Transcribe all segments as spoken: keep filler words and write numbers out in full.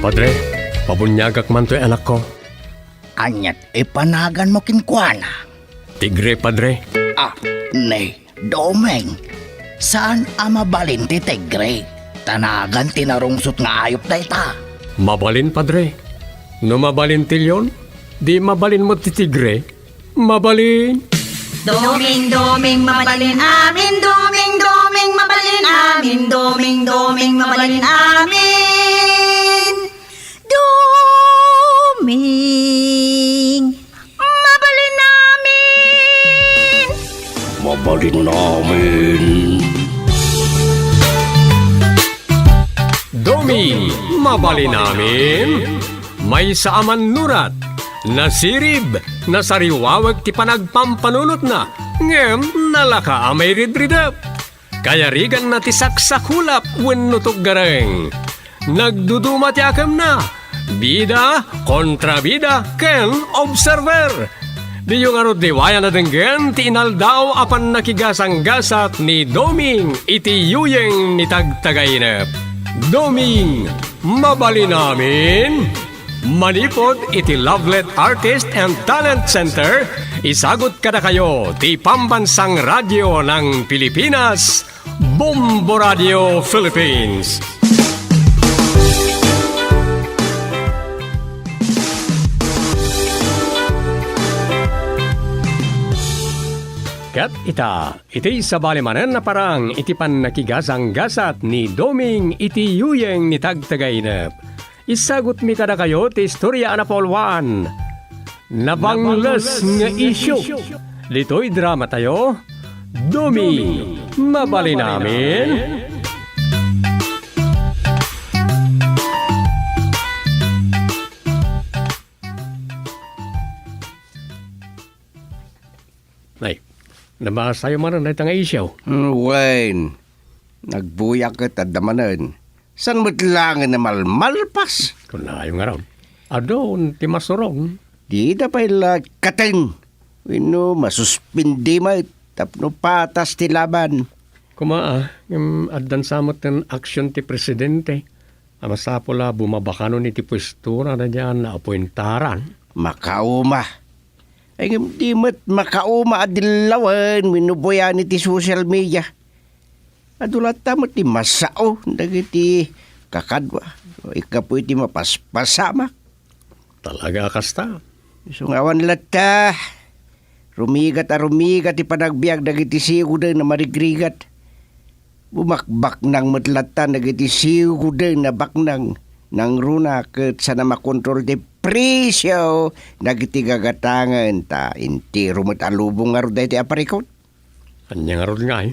Padre, pabuniagak man toy anakko. Aniat ipanaganmo kenkuana? Tigre, Padre. Ah, ni, Doming, saan a mabalin ti tigre? Ta nagan ti narungsot nga ayup dayta. Mabalin, Padre. No mabalin ti leon, di mabalin met ti tigre. Mabalin. Doming, Doming, mabalin amin. Doming, Doming, mabalin amin. Doming, Doming, mabalin amin. Doming, mabalin amin. Mabalin amin. Doming, mabalin amin. Maysa a mannurat, nasirib, nasariwawek ti panagpampanunotna, ngem nalaka a mairidridep. Kayariganna ti saksakulap wenno tuggareng. Nagduduma ti akemna. Bida, kontrabida, ken observer. Diyo ngarud liwayan a denggen ti inaldaw a pannakigasanggasat ni Doming iti yuyeng ni Tagtagainep. Doming, mabalin amin? Manipud iti Lovelet Artist and Talent Center, isagut kadakayo ti Pambansang Radio ng Pilipinas, Bombo Radio Philippines. Ket ita, iti sabali manen a parang iti pannakigasanggasat ni Doming iti yuyeng ni Tagtagainep. Isagutmi kadakayo ti istorya a napauluan, Nabangles nga Isyu. Ditoy dramatayo, Doming, mabalin amin? Nay, nabasayo manen dayta nga isyu? Hmm, wen. Nagbuyak ket adda manen. Saan met laeng a malmalpas? Kunayo ngarud. Adun ti masurong. Dida pay la katen. Wenno masuspindi met tapno patas ti laban. Kuma, ah, ngem addan sa met ten aksyon ti presidente a masapul a bumabakanon iti puestona daydiay a naapuentaran. Makauma. Ay, ngem di met makauma a dillawen wenno buyanen iti social media. Adu latta met ti masao dagiti kakadua, gapu iti mapaspasamak. Talaga a kasta. Isu nga awan latta, rumigat a rumigat ti panagbiag dagiti sigoden a marigrigat. Bumakbaknang met latta dagiti sigoden a baknang. Nangruna ket saan a makontrol ti presio dagiti gagatangen, ta entero met a lubong ngarud daytoy a parikut. Ania ngarud ngay?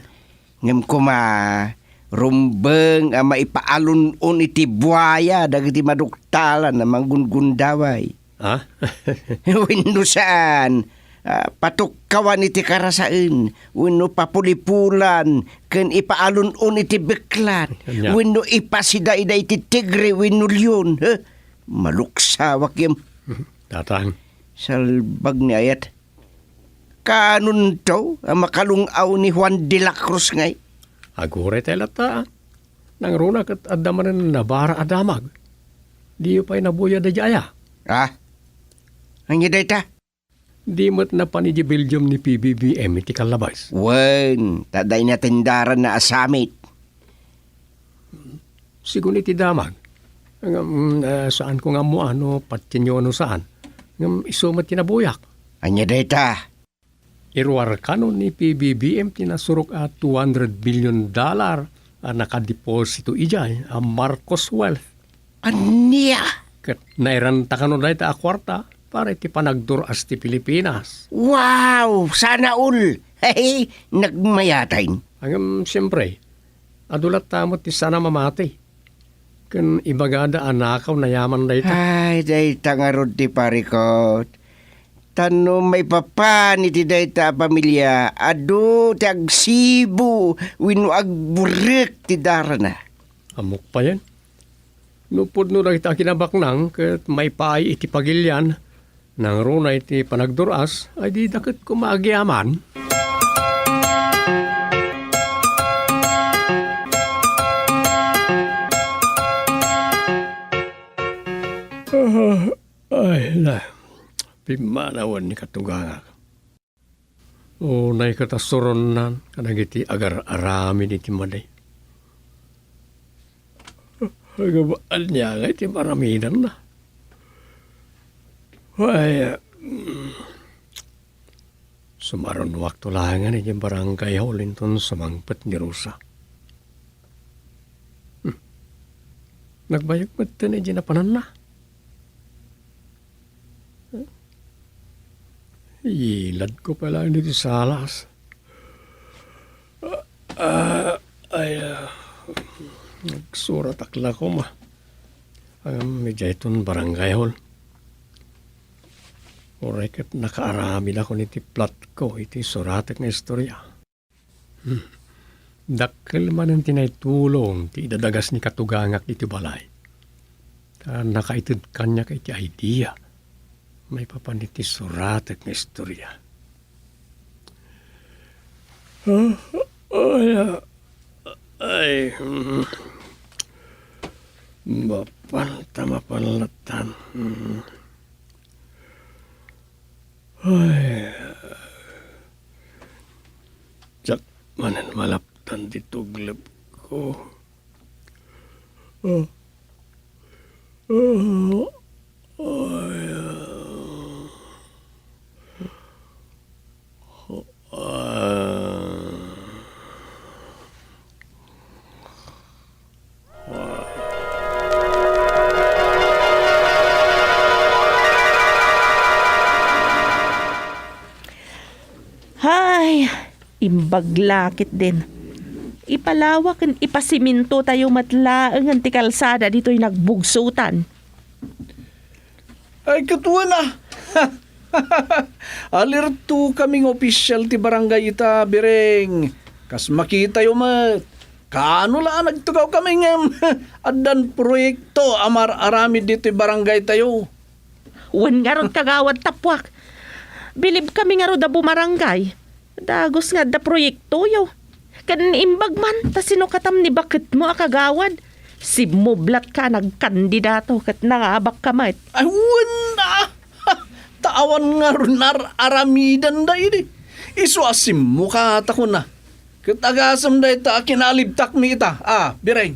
Ngem koma, rumbeng a maipaalun-on iti buaya dagiti maduktalan a manggundundaway. Ah? Wenno saan, ah, patukkawan iti karasaen, wenno papulipulan, ken ipaalun-on iti beklat, ania? Wenno ipasidayda iti tigre wenno leon, he? Maluksawak yem. Tatang. Salbag ni ayat. Kaanonto a makalung-aw ni Juan de la Cruz ngay? Aguray tay latta. Nangruna ket adda manen nabara a damag. Diyo pay nabuya daydiay aya? Ah? Ania dayta? Di met napan idiay Belgium ni P B B M iti kallabas. Wen, ta adda inatendaranna a summit. Sigun iti damag. Ngem, eh, saanko nga ammoan no patienyo wenno saan. Ngem isu met ti nabuyak. Ania dayta? Iruar kanon ni P B B M ti nasurok a two hundred billion dollar a nakadeposito idiay a Marcos Wealth. Ania? Ket nairanta kano dayta a kuarta para iti panagdur-as ti Pilipinas. Wow! Sana all! Hey, nagmayatay. Ngem, siyempre, adu latta met ti saan a mamati. Ken ibagada a nakaw nayaman dayta. Ay, dayta ngarud ti parikut. Tan no maipapan iti dayta a pamilia, adu ti agsibo wenno agburek ti darana. Ammok payen. No pudno dagita a kinabaknang ket maipaay iti pagilian, nangruna iti panagdur-as, ay dida ket koma agyaman. Ah, ay, na. Pimmanawen ni katugangak. Unay ket a suronnan kadagiti agar-aramid iti madi. Agaba-, ania nga iti maramidanna? Ay, ah, sumarunoakto laengen iti barangay hall inton sumangpet ni Rosa. Hmm. Nagbayag metten iti napananna. Iladko pay laeng ditoy salas. Ah, ay, ah, nagsuratak la koma. Ngem idiayton barangay hall. Uray ket nakaaramidakon iti platko iti suratek nga istorya. Hmm. Dakkel manen ti naitulong ti idadagas ni katugangak iti balay. Ta nakaited kaniak iti idea maipapan iti suratek nga istorya. Ah, ay, ah, ay, mm. Mapan ta mapan latan. Mm. Ay. Diak manen malaptan ti tuglep ko. Ah. Ah. Ay. Ah. Hay, imbag la ketdin. Ipalawa ken ipasimintotayo met laengen ti kalsada ditoy nagbugsotan. Ay, ket wen a. Alerto kami nga opisyal ti barangay ita, Biring. Kas makitayo met, kaano la a nagtugaw kami ngem addan proyekto a mar-aramid ditoy barangay tayo. Wen ngarud, Kagawad Tapuak. Bilib kami ngarud a bumarangay. Dagus nga adda proyektoyo. Ken imbag man ta sinokatam ni baketmo a kagawad. Simmublatka a nagkandidato ket nangabakka met. Ay, wen a! Ta awan ngarud ar-aramidanda idi. Isu a simmukatakon a. Ket agasem dayta a kinalibtakmi ita, a, Biring.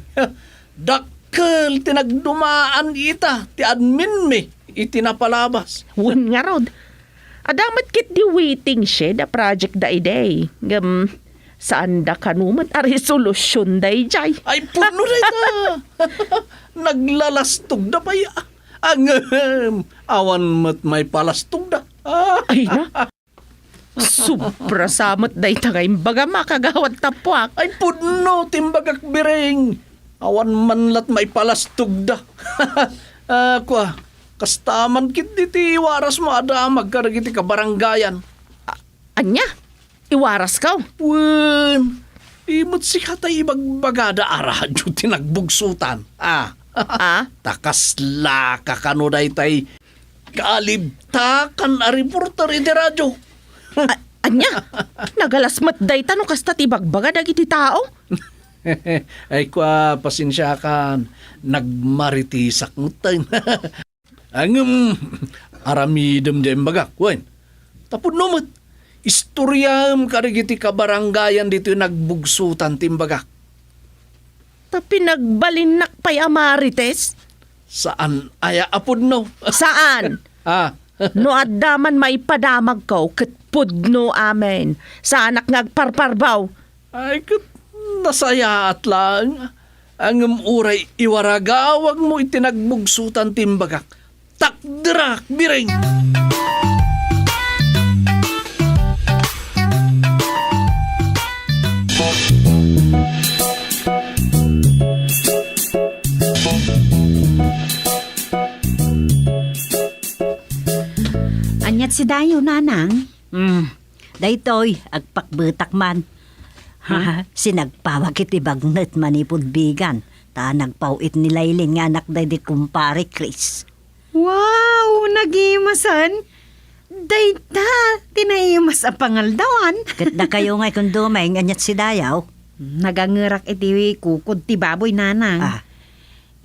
Dakkel ti nagdumaan ita ti adminmi iti napalabas. Wen ngarud, adda met ketdi waiting shed a project daydiay. Ngem, saanda kano met a resolution daydiay. Ay, pudno dayta! Naglalastogda pay, a. Ngem, awan met maipalastogda. Ah. Ay na. Sobra sa met dayta nga imbagam a, Kagawad Tapuak. Ay, pudno ti imbagak, Biring. Awan man la't maipalastogda. Ah, kua, kasta man ketdi ti iwarasmo a damag kadagiti kabarangayan. A-, ania? Iwarasko? Wen, imet sika ta ibagbagada a radyo ti nagbugsotan. Ah. Ah? Ta kaslaka kano daytay kalibtakan a reporter iti radyo. A-, ania? Nagalas met dayta no kasta ti ibagbaga dagiti tao? Ay, kua, pasensiakan. Nagmaritisak metten. Ngem, aramidem ti imbagak, wen. Ta pudno met, istoriaem kadagiti kabarangayan ditoy nagbugsotan ti imbagak. Ta pinagbalinnak pay a marites? Saan aya a pudno? Saan? Ah. No adda man maipadamagko, ket pudno amin. Saanak nga agparparbaw. Ay, ket nasayaat laeng. Ngem uray iwaragawagmo iti nagbugsotan ti imbagak. Takderak, Biring! Aniat si Dayo, Nanang? Hmm. Daytoy, agpakbetak man. Ha? Sinagpawak iti bagnet manipud bigan, ta nagpaw-it ni Laylin nga anak daydi kumpare Chris. Wow! Nagimasan? Dayta ti naimas a pangaldawan. Ket dakayo ngay kun dumeng, aniat si Dayaw? Nagangerak iti kukod ti baboy, Nanang. Ah.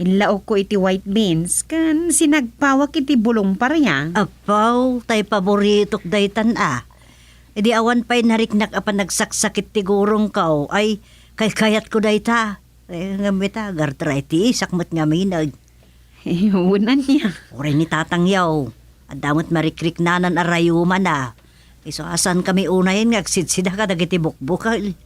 Inlaokko iti white beans, ken sinagpawak iti bulong paria. Apaw, tay paboritok daytan a. Idi awan pay nariknak a panagsaksakit ti gurongko, ay, kaykayatko dayta. Eh, ngem ita, agartray ti isak met ngamin, ay. Eh, wen ania? Uray ni Tatang Yaw. Adda met marikriknanan a rayuman a. Isu a saankami unayen nga agsidsida kadagiti bukbukel.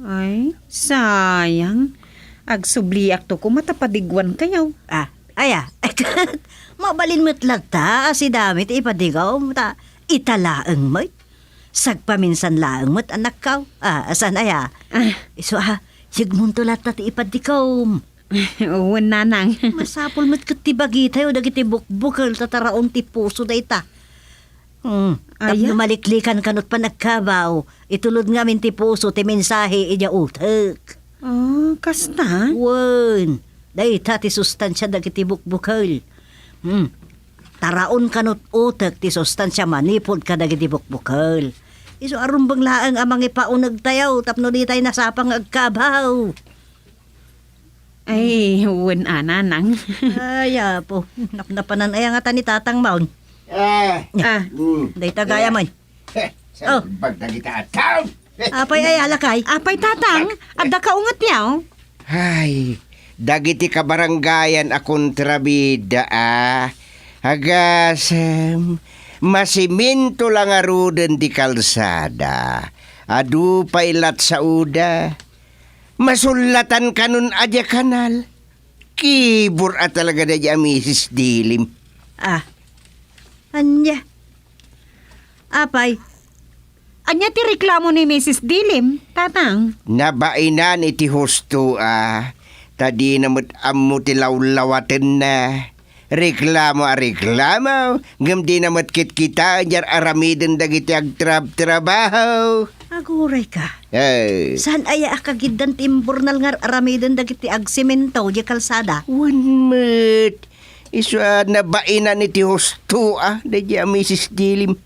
Ay, sayang. Agsubliakto koma ta padiguankayo. Ah, aya. Mabalin met latta a sidami ti ipadigom ta ita laeng met. Sagpaminsan laeng met, anakko. Ah, saan aya? Ah. Isu a, yegmonto latta ti ipadikom. Wen, nanang. Masapul met ket ti bagitayo dagiti bukbukel ta taraon ti puso dayta. Hmm, tapno maliklikan kanut panagkabaw, itulod ngamin ti puso ti mensahe idiay utek. Ah, kasta? Wen, dayta ti sustansia dagiti bukbukel. Hmm. Taraon kanut utek ti sustansia manipud kadagiti bukbukel. Isu a rumbeng laeng a mangipaunegtayo tapno ditay nasapa nga agkabaw. Ay, wen a, nanang. Ay, apo. Napnapanan aya ngata ni Tatang Maun? Ah. Ah. Hmm. Dayta gayam. Eh, Oh. Salbag dagita a tao. Apay, ay, alakay? Apay, Tatang, adda kaunget yaw? Ay, dagiti kabarangayan a kontrabida a. Agasem, masiminto la ngaruden ti kalsada. Adu pay lat saoda. Masullatan kanon a dia kanal. Kibur a talaga da dia Misis Dilim. Ah, ania? Apay, ania ti reklamo ni Misis Dilim, Tatang? Nabainan iti husto a, ta dina met ammo ti lawlawatenna. Reklamo a reklamo, ngem dina met kitkitaen ti ar-aramiden dagiti agtrabtrabaho. Agurayka. Eh. Saan aya a kagiddan ti imburnal nga ar-aramiden dagiti agsemento diay kalsada? Wen met. Isu a nabainan iti husto a, daydiay a Misis Dilim.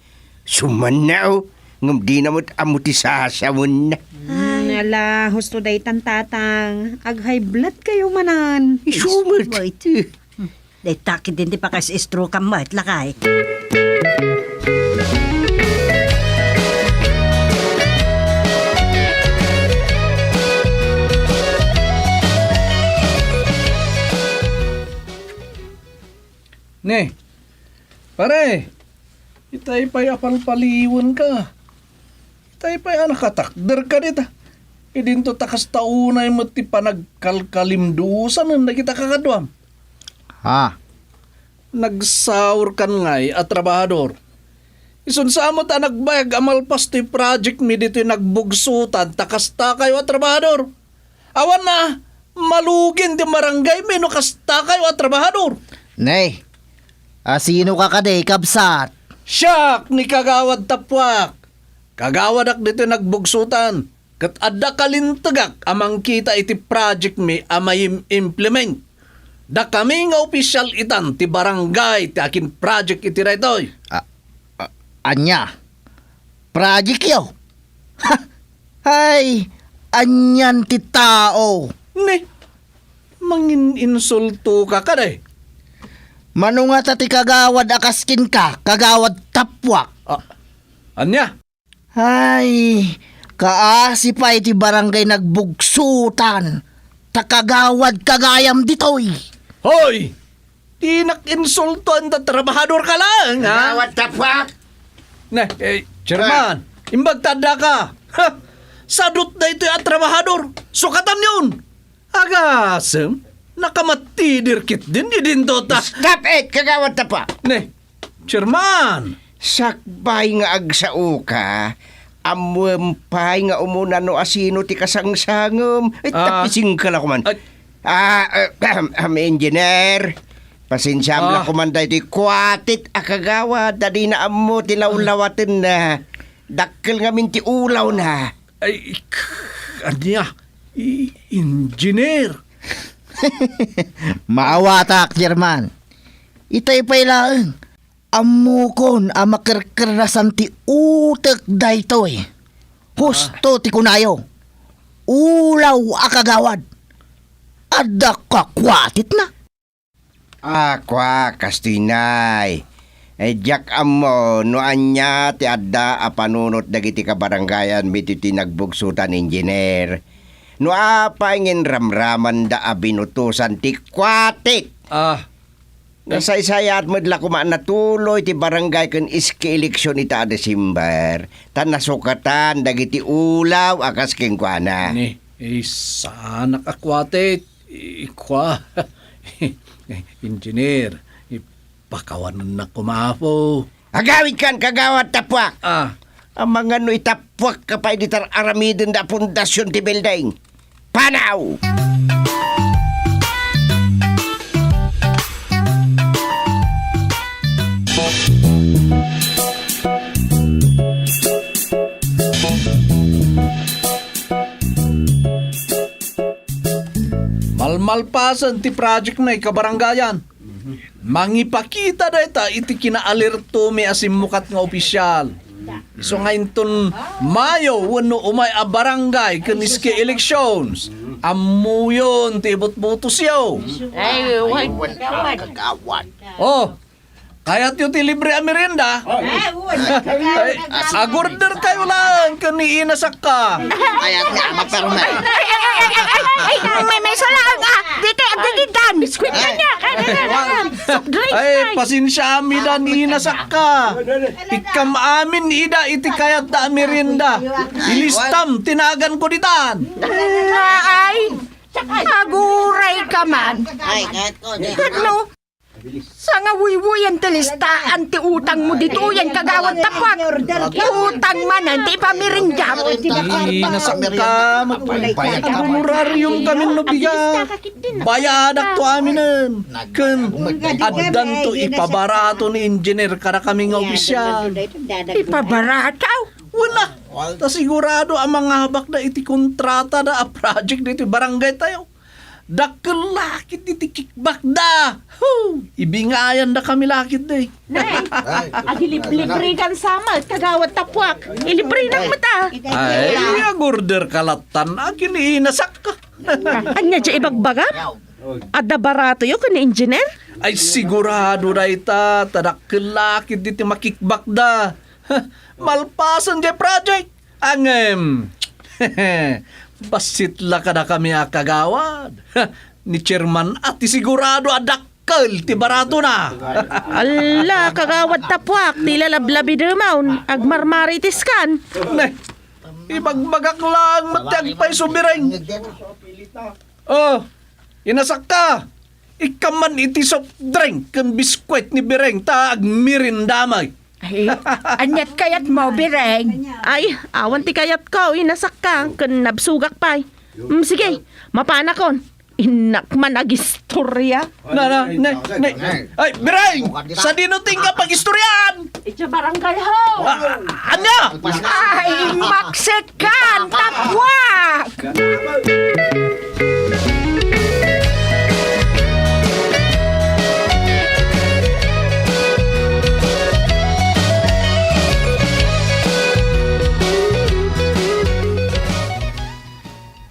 Sumanna, o, ngem dina met ammo ti sasawenna. Hmm, ala, husto daytan, Tatang. Ag-high blood kayo manen. Isu met. Wait. Hmm. Dayta ketdin ti pakaistroke-am met, lakay. Ne, pare, itay pay a palpaliwenka. Itay pay a nakatakderka dita. Idinto ta kasta unay met ti panagkalkalimdusanen dagita kakaduam. Ha? Nagsaurkan ngay a trabahador. Isun sa met a nagbayag a malpas toy project mi ditoy Nagbugsutan ta kasta kayo a trabahador. Awan a malugin ti barangay mi no kasta kayo a trabahador. Ne, asino ka kadi, kabsat? Siak ni Kagawad Tapuak. Kagawadak ditoy Nagbugsutan. Ket adda kalintegak a mangkita iti project mi a maim-implement. Dakami nga opisyal itan ti barangay ti akin-project iti daytoy. A-, a-, ania? Project yo? Ay, anian ti tao? Ne, mangin-insulto ka kadi? Mano ngata ti kagawad a kas kenka, Kagawad Tapuak? Ah, ania? Ay, kaasi pay ti barangay Nagbugsutan, ta kagawad ka gayam ditoy. Hoy! Dinak insultoan ta trabahador ka lang, ha? Kagawad Tapuak! Ne, eh, Chairman, imbag ta adda ka. Ha! Sadut daytoy a trabahador. Sukatan yon. Agasem, nakamattidir ketdin idinto ta. Stop it, Kagawad Tapuak! Ne, Chairman! Sakbay nga agsaoka, ammoem pay nga umuna no asino ti kasangsangem. Ay, ah, tapisingka la koman. Ay. Ah, eh, ahem, ahem, engineer. Pasensiam la koman daytoy kuatit a kagawad, ta dina ammo ti lawlawatenna. Dakkel ngamin ti ulawna. Ay, k-, ania? I-, engineer. Maawatak, Chairman. Itay pay laeng. Ammokon a makerkerrasan ti utek daytoy. Husto ti kunayo. Ulaw a kagawad. adda kakuatitna. A, kua, kastoy nay. E, diak ammo no ania ti adda a panunot dagiti kabarangayanmi iti nagbugsotan, Engineer. No apay nga inramramanda a binutosan ti kuatit? Ah. Nasaysayaat met la koma a natuloy ti barangay ken iske eleksion ita a December, ta nasukatan dagiti ulaw a kas kenkuana. Ni, e, saanak a kuatit. I-, ikua. Engineer, i-, pakawanennak koma, Apo. Agawidkan, Kagawad Tapuak! Ah. Amangan no itapuakka pay dita ar-aramidenda a pundasion ti building. Panaw! Malmalpasen ti project na ikabarangayan. Mangipakita dayta iti kinaalertomi a simmukat nga opisyal. Isu nga inton Mayo wenno umay a barangay ken iske elections, ammoyon ti ibutbutosyo. Ay, wag. Kagawad. Oh, kayatyo ti libre a merienda? Ay, wag. Ay, agorder kayo lang ken ni Ina Sakka. Kayat nga, Ama Perme. Ay, ay, ay, ay, ay, ay, may, may sala nga. Dito, dito, dito. Biskwit na niya. Kaya na, na, na. Soft drinks Ay, na. Pasensiaam ida ni Ina Sakka. Ikkam amin ida iti kayatda a merienda. Ilistam ti naganko ditan. Ay, aguray ka man. Ay, kayat ko. Ano? Sangawiwian ti listaan ti utang mo ditoyen, Kagawad Tapuak. Utang manen ti ipamirinda. Ina Sakka, mag-, mag-honorarium kami no bigat. Bayadakto aminen. Ken addanto ipabarato ni Engineer kadakami nga opisyal. Ipabarato? Wala. Ta sigurado a mangabakda iti kontratada a project ditoy barangaytayo. Dakkel la ketdi ti kickbackda. Hu! Ibingayandakami la ketdi. Nay, agiliblibrikan sa met, Kagawad Tapuak. Ilibrenak met a. Ay, agorder ka lattan, akin inasakka. Ania diay ibagbagam? Adda baratoyo ken ni Engineer? Ay, sigurado dayta, ta dakkel la ketdi ti makickbackda. Malpasen diay project. Ngem, bassit la kadakami a kagawad. Ni Chairman a ti sigurado a dakkel ti baratona. Alla, Kagawad Tapuak, ti lalablabidemon, agmarmaritiskan. Ne, ibagbagak laeng met ti agpayso, Bireng. Oh, inasakka. Ikkan man iti soft drink ken biskwit ni Bireng ta agmerendami. Ay, aniat kayatmo, Bireng? Ay, awan ti kayatko, inasakka, ken nabsogak pay. Mm, sige, mapanakon. Innak man agistorya. Na, na, ne, ne. Ay, Bireng! Sadino ti inka pag-istoryan? Idiay barangay hall. Ah, ania? Ay, maksik kan, Tapuak!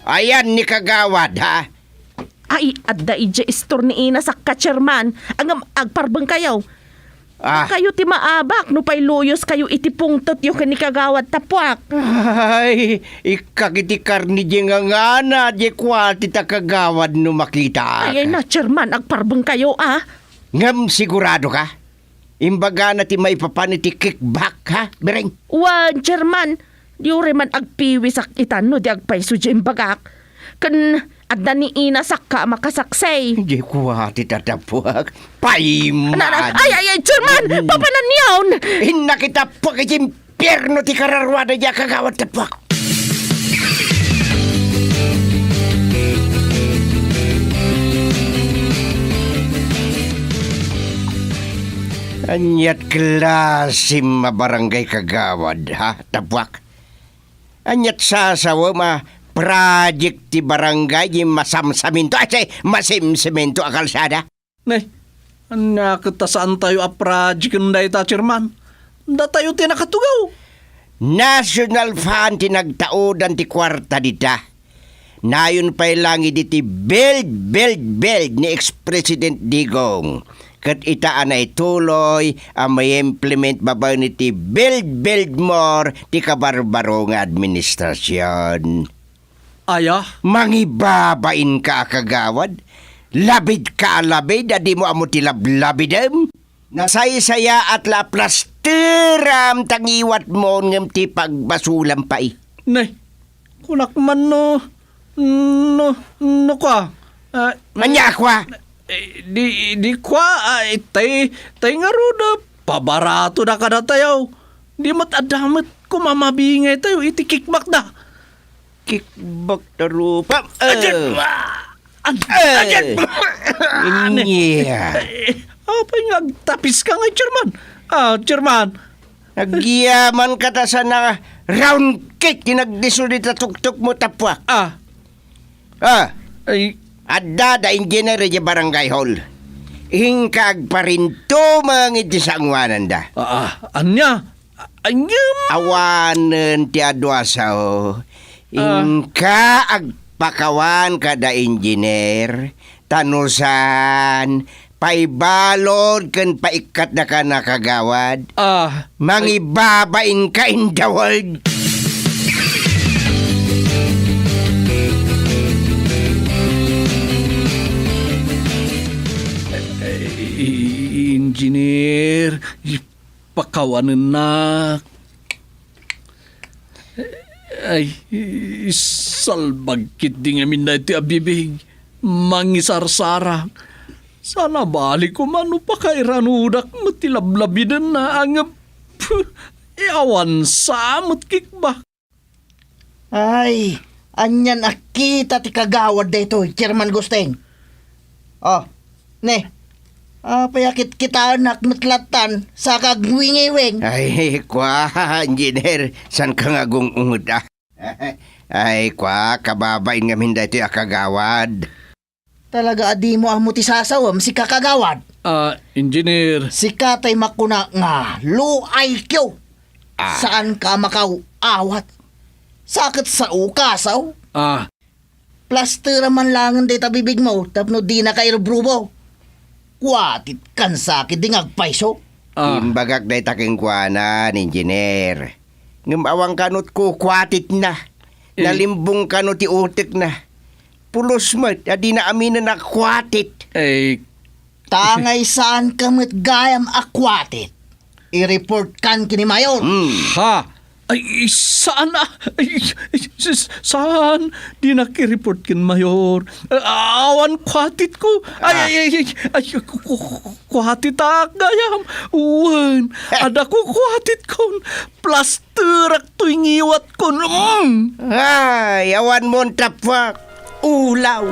Ayan ni kagawad, ha? Ay, adda idiay istor ni inasakka, Chairman. Ngem agparbengkayo. Ah. Kayo ti maabak no pay luyoskayo iti pungtotyo ken ni Kagawad Tapuak. Ay, ikkak iti karne diay ngangana, diay kuatit a kagawad no makitaak. Ay, ay na, Chairman, agparbengkayo, ah. Ngem sigurado ka? Imbagana ti maipapan iti kickback, ha, Bireng? Wen, Chairman, di uray man agpiwisak ita no di agpayso diay imbagak. Ken adda ni inasakka a makasaksi. Diay kuatit a Tapuak. Payman! Na, na, ay, ay, ay, Chairman! Mm. Papananyon! Innak iti Tapuak iti impierno ti kararuada diay a kagawad Tapuak. Aniat klase a barangay kagawad, ha, Tapuak? Aniat sasawem a project ti barangay diay masamsaminto, ay, say, masimsiminto a kalsada? Ne, ania ket ta saantayo a project ken dayta, Chairman? Datayo ti nakatugaw. National Fund ti nagtaudan ti kuarta dita. Nayon pay langit iti build, build, build ni ex-President Digong. Ket ita a naituloy a maimplement babaen iti build, build more ti kabarbaro nga administrasyon. Aya? Mangibabain ka a kagawad? Labid ka a labid a dimo ammo ti lablabidem? Nasaysayaat la a plasteram ta ngiwatmon ngem ti pagbasulam pay. Nay, kunak man no, no, no kua. Ah, Ania a kua? Eh, di, di kua, ah, tay, tay ngarud, ah, pabarato da kadatayo. Di met adda met kumamabingay tayo iti kickback da. Kickback ta rupa. Ayan! Eh. Ah! Ad-, Eh. Ayan! Inya. Eh, apay nga agtapis ka nga, Chairman? Ah, Chairman. Agyaman ka ta sana round kick ti nagdisul dita tuktok mo, tapwak. Ah. Ah. Ay. Adda da engineer iti barangay hall. Inka agparintumeng iti sanguananda. Ah, ah, ania? Ngem awanen ti adu a sao. Ah. Inka agpakawan kada engineer, ta no saan, paibalud ken paikkatdaka a kagawad. Ah. Mangibabain ka in the world. Eh, engineer, pakawanennak. Ay, salbag ketdi ngamin daytoy a bibig. Mangisarsarak. Saan a bali koma no pakairanudak met ti lablabidenna, ngem, puh, awan sa met kickback. Ay, anian a kita ti kagawad daytoy, Chairman Gusting. Oh, ne. Apay a kitkitaennak met lattan, saka agwingiwing? Ay, kua, engineer, saan ka nga agung-unget, ah? Ay, kua, kababain ngamin daytoy a kagawad. Talaga a dimo ammo ti sasawem, sika kagawad. Ah, engineer. Sika tay makuna nga low I Q. Ah. Saan ka makaw-awat. Sa ket sao ka, sao? Ah. Plastera man langen dayta bibigmo tapno dinaka irubrubo. Kuatit kan sakit di nga agpayso. Ah. Imbagak dayta kenkuana, engineer. Ngem awan kano ti kukuatitna. Eh. Nalimbong kano ti utekna. Pulos met a dina aminen a kuatit. Eh. Tangay saan ka met gayam a kuatit. I-report kan ken ni Mayor. Hmm. Ha? Ay, saan a? Ay, s-, saan? Dinak i-report ken Mayor. Ah, awan kuatitko. Ay, ah, ay, ay, ay, ay, ku-, ku-, ku-, kuatitak gayam. Wen, adda ko kuatitkon. Plasterak toy ngiwatkon. Mm. Ay, awan mon tapwak. Ulaw.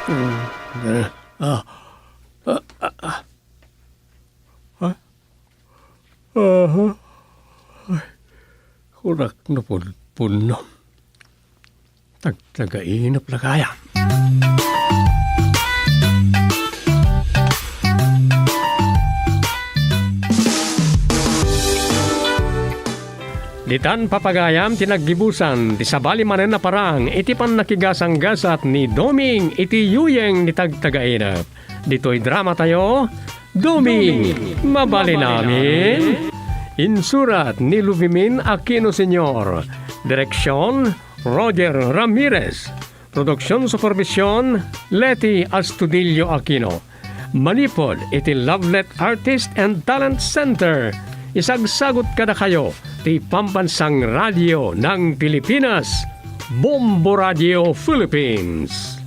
Mm, eh, ah, ah, ah, ah. Ah, aha. Ay, kunak no punpunno. Tagtagainep la gayam. Ditan, papagayam, ti naggibusan ti sabali manen a parang iti pannakigasanggasat ni Doming iti yuyeng ni Tagtagainep. Ditoy dramatayo, Doming, Doming, mabalin amin. Insurat ni Luvimin Aquino Senior. Direksyon, Roger Ramirez. Production supervision, Leti Astudillo Aquino. Manipud iti Lovelet Artist and Talent Center, isagsagut kadakayo ti Pambansang Radio ng Pilipinas, Bombo Radio Philippines.